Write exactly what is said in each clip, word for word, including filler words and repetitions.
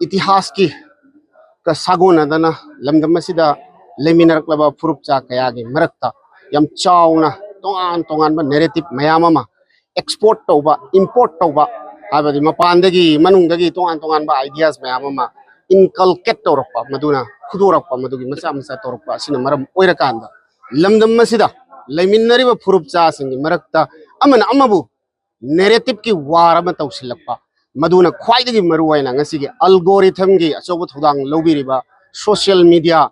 ꯏꯇꯤꯍꯥꯁꯀꯤ ꯀ ꯁꯥꯒꯣꯟꯅꯗꯅ ꯂꯝꯗꯝ ꯑꯁꯤꯗ ꯂꯩꯃꯤꯟꯅꯔꯛꯂꯕ ꯐꯨꯔꯨꯞꯆꯥ ꯀꯌꯥꯒꯤ ꯃꯔꯛꯇ ꯌꯥꯝ ꯆꯥꯎꯅ ꯇꯣꯉꯥꯟ ꯇꯣꯉꯥꯟꯕ ꯅꯦꯔꯦꯇꯤꯞ ꯃꯌꯥꯝ ꯑꯃ ꯑꯦꯛꯁꯄꯣꯔꯠ ꯇꯧꯕ, ꯏꯝꯄꯣꯔꯠ ꯇꯧꯕ, ꯍꯥꯏꯕꯗꯤ ꯃꯄꯥꯟꯗꯒꯤ ꯃꯅꯨꯡꯗꯒꯤ ꯇꯣꯉꯥꯟ ꯇꯣꯉꯥꯟꯕ ꯑꯥꯏꯗꯤꯌꯥꯁ ꯃꯌꯥꯝ ꯑꯃ ꯏꯟꯀꯜꯀꯦꯠ ꯇꯧꯔꯛꯄ, ꯃꯗꯨꯅ ꯐꯨꯗꯣꯔꯛꯄ, ꯃꯗꯨꯒꯤ ꯃꯆꯥ ꯃꯆꯥ ꯇꯧꯔꯛꯄ ꯑꯁꯤꯅ ꯃꯔꯝ ꯑꯣꯏꯔꯀꯥꯟꯗ ꯂꯝꯗꯝ ꯑꯁꯤꯗ ꯂꯩꯃꯤꯟꯅꯔꯤꯕ ꯐꯨꯔꯨꯞꯆꯥꯁꯤꯡꯒꯤ ꯃꯔꯛꯇ ꯑꯃꯅ ꯑꯃꯕꯨ ꯅꯦꯔꯦꯇꯤꯞꯀꯤ ꯋꯥꯔ ꯑꯃ ꯇꯧꯁꯤꯜꯂꯛꯄ, ꯃꯗꯨꯅ ꯈ꯭ꯋꯥꯏꯗꯒꯤ ꯃꯔꯨꯑꯣꯏꯅ ꯉꯁꯤꯒꯤ ꯑꯜꯒꯣꯔꯤꯊꯝꯒꯤ ꯑꯆꯧꯕ ꯊꯧꯗꯥꯡ ꯂꯧꯕꯤꯔꯤꯕ social media,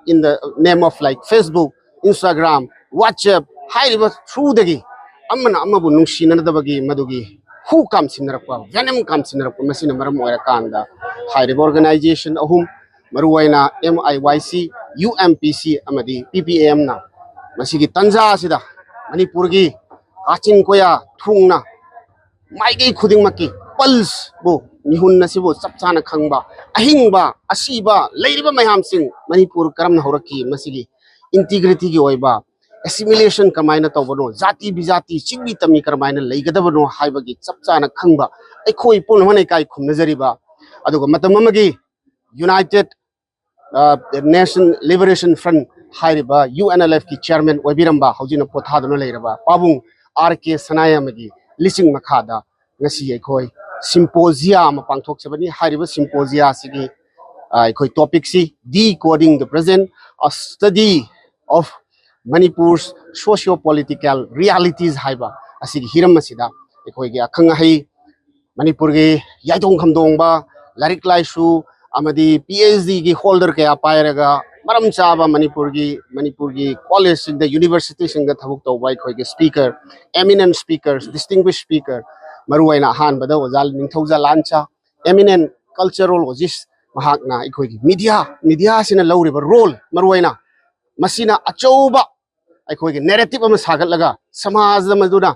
in the name of like Facebook, Instagram, WhatsApp ꯍꯥꯏꯔꯤꯕ ꯊ꯭ꯔꯨꯗꯒꯤ ꯑꯃꯅ ꯑꯃꯕꯨ ꯅꯨꯡꯁꯤꯅꯗꯕꯒꯤ ꯃꯗꯨꯒꯤ ꯍꯨ ꯀꯥꯝꯁꯤꯟꯅꯔꯛꯄ, ꯚꯦꯅꯝ ꯀꯥꯝꯁꯤꯟꯅꯔꯛꯄ, ꯃꯁꯤꯅ ꯃꯔꯝ ꯑꯣꯏꯔꯀꯥꯟꯗ ꯍꯥꯏꯔꯤꯕ ꯑꯣꯔꯒꯅꯥꯏꯖꯦꯁꯟ ꯑꯍꯨꯝ, ꯃꯔꯨꯑꯣꯏꯅ M I Y C, U M P C ꯑꯃꯗꯤ P P M ꯅ ꯃꯁꯤꯒꯤ ꯇꯥꯟꯖꯥ ꯑꯁꯤꯗ ꯃꯅꯤꯄꯨꯔꯒꯤ ꯀꯥꯆꯤꯟ ꯀꯣꯌꯥ ꯊꯨꯡꯅ ꯃꯥꯏꯀꯩ ꯈꯨꯗꯤꯡꯃꯛꯀꯤ ꯄꯜꯁꯄꯨ, ꯃꯤꯍꯨꯟ ꯑꯁꯤꯕꯨ ꯆꯞ ꯆꯥꯅ ꯈꯪꯕ, ꯑꯍꯤꯡꯕ, ꯑꯁꯤꯕ ꯂꯩꯔꯤꯕ ꯃꯌꯥꯝꯁꯤꯡ, ꯃꯅꯤꯄꯨꯔ ꯀꯔꯝꯅ ꯍꯧꯔꯛꯈꯤ, ꯃꯁꯤꯒꯤ ꯏꯟꯇꯤꯒ꯭ꯔꯤꯇꯤꯒꯤ ꯑꯣꯏꯕ ꯑꯦꯁꯤꯃꯤꯂꯦꯁꯟ ꯀꯃꯥꯏꯅ ꯇꯧꯕꯅꯣ, ꯖꯥꯇꯤ ꯕꯤꯖꯥꯇꯤ, ꯆꯤꯡꯃꯤ ꯇꯝꯃꯤ ꯀꯔꯝꯍꯥꯏꯅ ꯂꯩꯒꯗꯕꯅꯣ ꯍꯥꯏꯕꯒꯤ ꯆꯞ ꯆꯥꯅ ꯈꯪꯕ ꯑꯩꯈꯣꯏ ꯄꯨꯝꯅꯃꯛꯅ ꯏꯀꯥꯏ ꯈꯨꯝꯅꯖꯔꯤꯕ, ꯑꯗꯨꯒ ꯃꯇꯝ ꯑꯃꯒꯤ ꯌꯨꯅꯥꯏꯇꯦꯠ ꯅꯦꯁꯟ ꯂꯤꯕꯔꯦꯁꯟ ꯐ꯭ꯔꯟ ꯍꯥꯏꯔꯤꯕ U N L F ꯀꯤ ꯆꯤꯌꯔꯃꯦꯟ ꯑꯣꯏꯕꯤꯔꯝꯕ, ꯍꯧꯖꯤꯛꯅ ꯄꯣꯊꯥꯗꯨꯅ ꯂꯩꯔꯕ ꯄꯥꯕꯨꯡ R K ꯁꯅꯥꯌꯥꯝꯕꯒꯤ ꯂꯤꯆꯤꯡ ꯃꯈꯥꯗ ꯉꯁꯤ ꯑꯩꯈꯣꯏ ꯁꯤꯝꯄꯣꯖꯤꯌꯥ ꯑꯃ ꯄꯥꯡꯊꯣꯛꯆꯕꯅꯤ꯫ ꯍꯥꯏꯔꯤꯕ ꯁꯤꯝꯄꯣꯖꯤꯌꯥ ꯑꯁꯤꯒꯤ ꯑ, ꯑꯩꯈꯣꯏ ꯇꯣꯄꯤꯛꯁꯤ Decoding the Present, a Study of Manipur's Socio-Political Realities ꯍꯥꯏꯕ ꯑꯁꯤꯒꯤ ꯍꯤꯔꯝ ꯑꯁꯤꯗ ꯑꯩꯈꯣꯏꯒꯤ ꯑꯈꯪ ꯑꯍꯩ, ꯃꯅꯤꯄꯨꯔꯒꯤ ꯌꯥꯏꯊꯣꯡ ꯈꯝꯗꯣꯡꯕ, ꯂꯥꯏꯔꯤꯛ ꯂꯥꯏꯁꯨ ꯑꯃꯗꯤ P H D ꯒꯤ ꯍꯣꯜꯗꯔ ꯀꯌꯥ ꯄꯥꯏꯔꯒ ꯃꯔꯝ ꯆꯥꯕ ꯃꯅꯤꯄꯨꯔꯒꯤ, ꯃꯅꯤꯄꯨꯔꯒꯤ ꯀꯣꯂꯦꯖꯁꯤꯡꯗ, ꯌꯨꯅꯤꯚꯔꯁꯤꯇꯤꯁꯤꯡꯗ ꯊꯕꯛ ꯇꯧꯕ ꯑꯩꯈꯣꯏꯒꯤ speaker, eminent speakers, distinguished speaker, ꯃꯔꯨꯑꯣꯏꯅ ꯑꯍꯥꯟꯕꯗ ꯑꯣꯖꯥ ꯅꯤꯡꯊꯧꯖꯥ ꯂꯥꯟꯆꯥ, eminent culturologist, ꯃꯍꯥꯛꯅ ꯑꯩꯈꯣꯏꯒꯤ ꯃꯤꯗꯤꯌꯥ, ꯃꯤꯗꯤꯌꯥꯁꯤꯅ ꯂꯧꯔꯤꯕ ꯔꯣꯜ, ꯃꯔꯨꯑꯣꯏꯅ ꯃꯁꯤꯅ ꯑꯆꯧꯕ ꯑꯩꯈꯣꯏꯒꯤ ꯅꯦꯔꯦꯇꯤꯞ ꯑꯃ ꯁꯥꯒꯠꯂꯒ ꯁꯃꯥꯖ ꯑꯃꯗꯨꯅ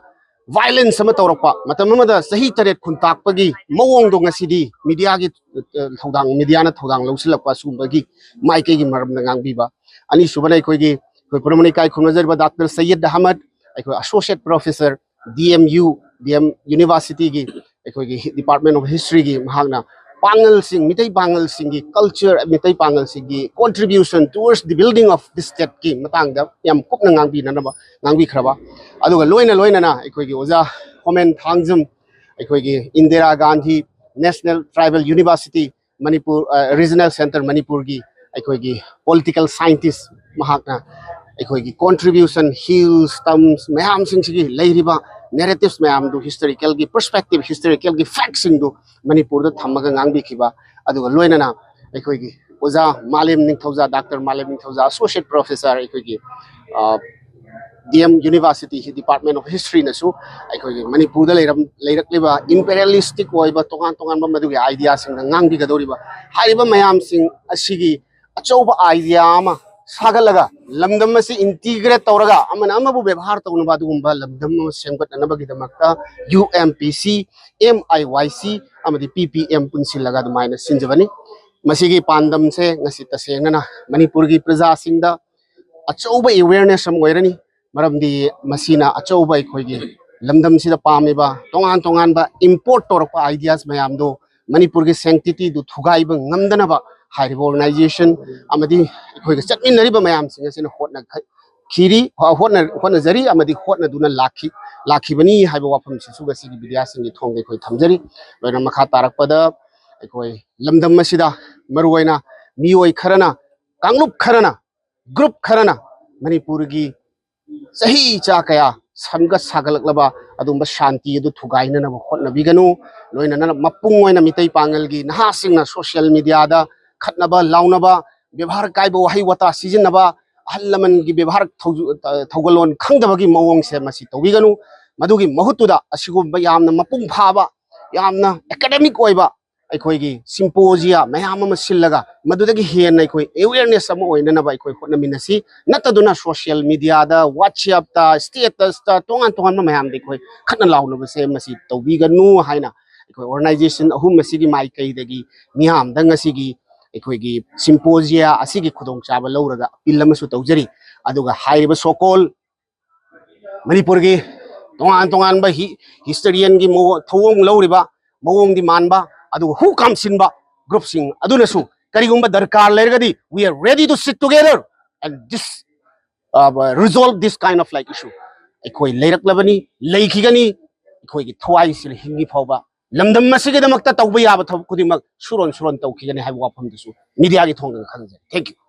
ꯚꯥꯏꯂꯦꯟꯁ ꯑꯃ ꯇꯧꯔꯛꯄ ꯃꯇꯝ ꯑꯃꯗ ꯆꯍꯤ ꯇꯔꯦꯠ ꯈꯨꯟꯇꯥꯛꯄꯒꯤ ꯃꯑꯣꯡꯗꯣ ꯉꯁꯤꯗꯤ ꯃꯤꯗꯤꯌꯥꯒꯤ, ꯑ, ꯊꯧꯗꯥꯡ, ꯃꯤꯗꯤꯌꯥꯅ ꯊꯧꯗꯥꯡ ꯂꯧꯁꯤꯜꯂꯛꯄ ꯑꯁꯤꯒꯨꯝꯕꯒꯤ ꯃꯥꯏꯀꯩꯒꯤ ꯃꯔꯝꯗ ꯉꯥꯡꯕꯤꯕ꯫ ꯑꯅꯤꯁꯨꯕꯅ ꯑꯩꯈꯣꯏꯒꯤ, ꯑꯩꯈꯣꯏ ꯄꯨꯝꯅꯃꯛꯅ ꯏꯀꯥꯏ ꯈꯨꯝꯅꯖꯔꯤꯕ ꯗꯥꯛꯇꯔ ꯁꯩꯌꯗ ꯑꯍꯃꯗ, ꯑꯩꯈꯣꯏ ꯑꯁꯣꯁꯤꯌꯦꯠ professor, D M U, D M University ꯒꯤ, ꯑꯩꯈꯣꯏꯒꯤ ꯗꯤꯄꯥꯔꯠꯃꯦꯟ ꯑꯣꯐ ꯍꯤꯁꯇ꯭ꯔꯤꯒꯤ, ꯃꯍꯥꯛꯅ ꯄꯥꯉꯜꯁꯤꯡ, Meitei ꯄꯥꯉꯜꯁꯤꯡꯒꯤ culture, Meitei ꯄꯥꯉꯜꯁꯤꯡꯒꯤ contribution towards the building of this stateꯀꯤ ꯃꯇꯥꯡꯗ ꯌꯥꯝ ꯀꯨꯞꯅ ꯉꯥꯡꯕꯤꯅꯅꯕ ꯉꯥꯡꯕꯤꯈ꯭ꯔꯕ, ꯑꯗꯨꯒ ꯂꯣꯏꯅ ꯂꯣꯏꯅꯅ ꯑꯩꯈꯣꯏꯒꯤ ꯑꯣꯖꯥ ꯍꯣꯃꯦꯟ ꯊꯥꯡꯖꯝ, ꯑꯩꯈꯣꯏꯒꯤ Indira Gandhi National Tribal University Manipur, ꯑ, Regional Centre ꯃꯅꯤꯄꯨꯔꯒꯤ ꯑꯩꯈꯣꯏꯒꯤ political scientist, ꯃꯍꯥꯛꯅ ꯑꯩꯈꯣꯏꯒꯤ contribution, hills, terms ꯃꯌꯥꯝꯁꯤꯡꯁꯤꯒꯤ ꯂꯩꯔꯤꯕ narratives ꯃꯌꯥꯝꯗꯨ, historicalꯒꯤ perspective, historicalꯒꯤ factꯁꯤꯡꯗꯨ ꯃꯅꯤꯄꯨꯔꯗ ꯊꯝꯃꯒ ꯉꯥꯡꯕꯤꯈꯤꯕ, ꯑꯗꯨꯒ ꯂꯣꯏꯅꯅ ꯑꯩꯈꯣꯏꯒꯤ ꯑꯣꯖꯥ ꯃꯥꯂꯦꯝ ꯅꯤꯡꯊꯧꯖꯥ, ꯗꯥꯛꯇꯔ ꯃꯥꯂꯦꯝ ꯅꯤꯡꯊꯧꯖꯥ, associate professor ꯑꯩꯈꯣꯏꯒꯤ, ꯑ, D M University Department of Historyꯅꯁꯨ ꯑꯩꯈꯣꯏꯒꯤ ꯃꯅꯤꯄꯨꯔꯗ ꯂꯩꯔꯝ-, ꯂꯩꯔꯛꯂꯤꯕ imperialistic ꯑꯣꯏꯕ ꯇꯣꯉꯥꯟ ꯇꯣꯉꯥꯟꯕ ꯃꯗꯨꯒꯤ ideaꯁꯤꯡꯅ ꯉꯥꯡꯕꯤꯒꯗꯧꯔꯤꯕ, ꯍꯥꯏꯔꯤꯕ ꯃꯌꯥꯝꯁꯤꯡ ꯑꯁꯤꯒꯤ ꯑꯆꯧꯕ idea ꯑꯃ ꯁꯥꯒꯠꯂꯒ, ꯂꯝꯗꯝ ꯑꯁꯤ integrate ꯇꯧꯔꯒ, ꯑꯃꯅ ꯑꯃꯕꯨ ꯕꯦꯕꯥꯔ ꯇꯧꯅꯕ ꯑꯗꯨꯒꯨꯝꯕ ꯂꯝꯗꯝ ꯑꯃ ꯁꯦꯝꯒꯠꯅꯅꯕꯒꯤꯗꯃꯛꯇ U M P C, M I Y C ꯑꯃꯗꯤ P P M ꯄꯨꯟꯁꯤꯜꯂꯒ ꯑꯗꯨꯃꯥꯏꯅ ꯁꯤꯟꯖꯕꯅꯤ꯫ ꯃꯁꯤꯒꯤ ꯄꯥꯟꯗꯝꯁꯦ ꯉꯁꯤ ꯇꯁꯦꯡꯅꯅ ꯃꯅꯤꯄꯨꯔꯒꯤ ꯄ꯭ꯔꯖꯥꯁꯤꯡꯗ ꯑꯆꯧꯕ awareness ꯑꯃ ꯑꯣꯏꯔꯅꯤ꯫ ꯃꯔꯝꯗꯤ ꯃꯁꯤꯅ ꯑꯆꯧꯕ ꯑꯩꯈꯣꯏꯒꯤ ꯂꯝꯗꯝꯁꯤꯗ ꯄꯥꯝꯃꯤꯕ ꯇꯣꯉꯥꯟ ꯇꯣꯉꯥꯟꯕ import ꯇꯧꯔꯛꯄ ideas ꯃꯌꯥꯝꯗꯣ ꯃꯅꯤꯄꯨꯔꯒꯤ sanctityꯗꯨ ꯊꯨꯒꯥꯏꯕ ꯉꯝꯗꯅꯕ ꯍꯥꯏꯔꯤꯕ organization ꯑꯃꯗꯤ ꯑꯩꯈꯣꯏꯒ ꯆꯠꯃꯤꯟꯅꯔꯤꯕ ꯃꯌꯥꯝꯁꯤꯡ ꯑꯁꯤꯅ ꯍꯣꯠꯅꯈꯤꯔꯤ, ꯍꯣꯠꯅ-, ꯍꯣꯠꯅꯖꯔꯤ ꯑꯃꯗꯤ ꯍꯣꯠꯅꯗꯨꯅ ꯂꯥꯛꯈꯤ-, ꯂꯥꯛꯈꯤꯕꯅꯤ ꯍꯥꯏꯕ ꯋꯥꯐꯝꯁꯤꯁꯨ ꯉꯁꯤꯒꯤ mediaꯁꯤꯡꯒꯤ ꯊꯣꯡꯗ ꯑꯩꯈꯣꯏ ꯊꯝꯖꯔꯤ꯫ ꯂꯣꯏꯅ ꯃꯈꯥ ꯇꯥꯔꯛꯄꯗ ꯑꯩꯈꯣꯏ ꯂꯝꯗꯝ ꯑꯁꯤꯗ ꯃꯔꯨꯑꯣꯏꯅ ꯃꯤꯑꯣꯏ ꯈꯔꯅ, ꯀꯥꯡꯂꯨꯞ ꯈꯔꯅ, group ꯈꯔꯅ ꯃꯅꯤꯄꯨꯔꯒꯤ ꯆꯍꯤ ꯆꯥ ꯀꯌꯥ ꯁꯦꯝꯒꯠ ꯁꯥꯒꯠꯂꯛꯂꯕ ꯑꯗꯨꯒꯨꯝꯕ ꯁꯥꯟꯇꯤ ꯑꯗꯨ ꯊꯨꯒꯥꯏꯅꯅꯕ ꯍꯣꯠꯅꯕꯤꯒꯅꯨ꯫ ꯂꯣꯏꯅꯅ ꯃꯄꯨꯡ ꯑꯣꯏꯅ ꯃꯤꯇꯩ ꯄꯥꯉꯜꯒꯤ ꯅꯍꯥꯁꯤꯡꯅ social mediaꯗ ꯈꯠꯅꯕ ꯂꯥꯎꯅꯕ, ꯕꯦꯕꯥꯔ ꯀꯥꯏꯕ ꯋꯥꯍꯩ ꯋꯥꯇꯥ ꯁꯤꯖꯤꯟꯅꯕ, ꯑꯍꯜ ꯂꯃꯟꯒꯤ ꯕꯦꯕꯥꯔ ꯊꯧꯖꯨ-, ꯊꯧꯒꯜꯂꯣꯟ ꯈꯪꯗꯕꯒꯤ ꯃꯑꯣꯡꯁꯦ ꯃꯁꯤ ꯇꯧꯕꯤꯒꯅꯨ꯫ ꯃꯗꯨꯒꯤ ꯃꯍꯨꯠꯇꯨꯗ ꯑꯁꯤꯒꯨꯝꯕ ꯌꯥꯝꯅ ꯃꯄꯨꯡ ꯐꯥꯕ, ꯌꯥꯝꯅ academic ꯑꯣꯏꯕ ꯑꯩꯈꯣꯏꯒꯤ symposia ꯃꯌꯥꯝ ꯑꯃ ꯁꯤꯜꯂꯒ ꯃꯗꯨꯗꯒꯤ ꯍꯦꯟꯅ ꯑꯩꯈꯣꯏ awareness ꯑꯃ ꯑꯣꯏꯅꯅꯕ ꯑꯩꯈꯣꯏ ꯍꯣꯠꯅꯃꯤꯟꯅꯁꯤ꯫ ꯅꯠꯇꯗꯨꯅ social mediaꯗ, WhatsAppꯇ, statusꯇ, ꯇꯣꯉꯥꯟ ꯇꯣꯉꯥꯟꯕ ꯃꯌꯥꯝꯗ ꯑꯩꯈꯣꯏ ꯈꯠꯅ ꯂꯥꯎꯅꯕꯁꯦ ꯃꯁꯤ ꯇꯧꯕꯤꯒꯅꯨ ꯍꯥꯏꯅ ꯑꯩꯈꯣꯏ organization ꯑꯍꯨꯝ ꯑꯁꯤꯒꯤ ꯃꯥꯏꯀꯩꯗꯒꯤ ꯃꯤꯌꯥꯝꯗ ꯉꯁꯤꯒꯤ ꯑꯩꯈꯣꯏꯒꯤ symposia ꯑꯁꯤꯒꯤ ꯈꯨꯗꯣꯡꯆꯥꯕ ꯂꯧꯔꯒ appeal ꯑꯃꯁꯨ ꯇꯧꯖꯔꯤ꯫ ꯑꯗꯨꯒ ꯍꯥꯏꯔꯤꯕ so-called ꯃꯅꯤꯄꯨꯔꯒꯤ ꯇꯣꯉꯥꯟ ꯇꯣꯉꯥꯟꯕ ꯍꯤ-, historianꯒꯤ ꯃꯑꯣ-, ꯊꯧꯑꯣꯡ ꯂꯧꯔꯤꯕ ꯃꯑꯣꯡꯗꯤ ꯃꯥꯟꯕ, ꯑꯗꯨꯒ ꯍꯨ ꯀꯥꯝꯁꯤꯟꯕ ꯒ꯭ꯔꯨꯞꯁꯤꯡ ꯑꯗꯨꯅꯁꯨ ꯀꯔꯤꯒꯨꯝꯕ ꯗꯔꯀꯥꯔ ꯂꯩꯔꯒꯗꯤ we are ready to sit together and this uh, resolve this kind of like issue. ꯑꯩꯈꯣꯏ ꯂꯩꯔꯛꯂꯕꯅꯤ, ꯂꯩꯈꯤꯒꯅꯤ, ꯑꯩꯈꯣꯏꯒꯤ ꯊꯋꯥꯏꯁꯤꯅ ꯍꯤꯡꯉꯤ ꯐꯥꯎꯕ ꯂꯝꯗꯝ ꯑꯁꯤꯒꯤꯗꯃꯛꯇ ꯇꯧꯕ ꯌꯥꯕ ꯊꯕꯛ ꯈꯨꯗꯤꯡꯃꯛ ꯁꯨꯔꯣꯟ ꯁꯨꯔꯣꯟ ꯇꯧꯈꯤꯒꯅꯤ ꯍꯥꯏꯕ ꯋꯥꯐꯝꯗꯨꯁꯨ ꯃꯤꯗꯤꯌꯥꯒꯤ ꯊꯣꯡꯗ ꯈꯪꯖꯔꯤ꯫ Thank you.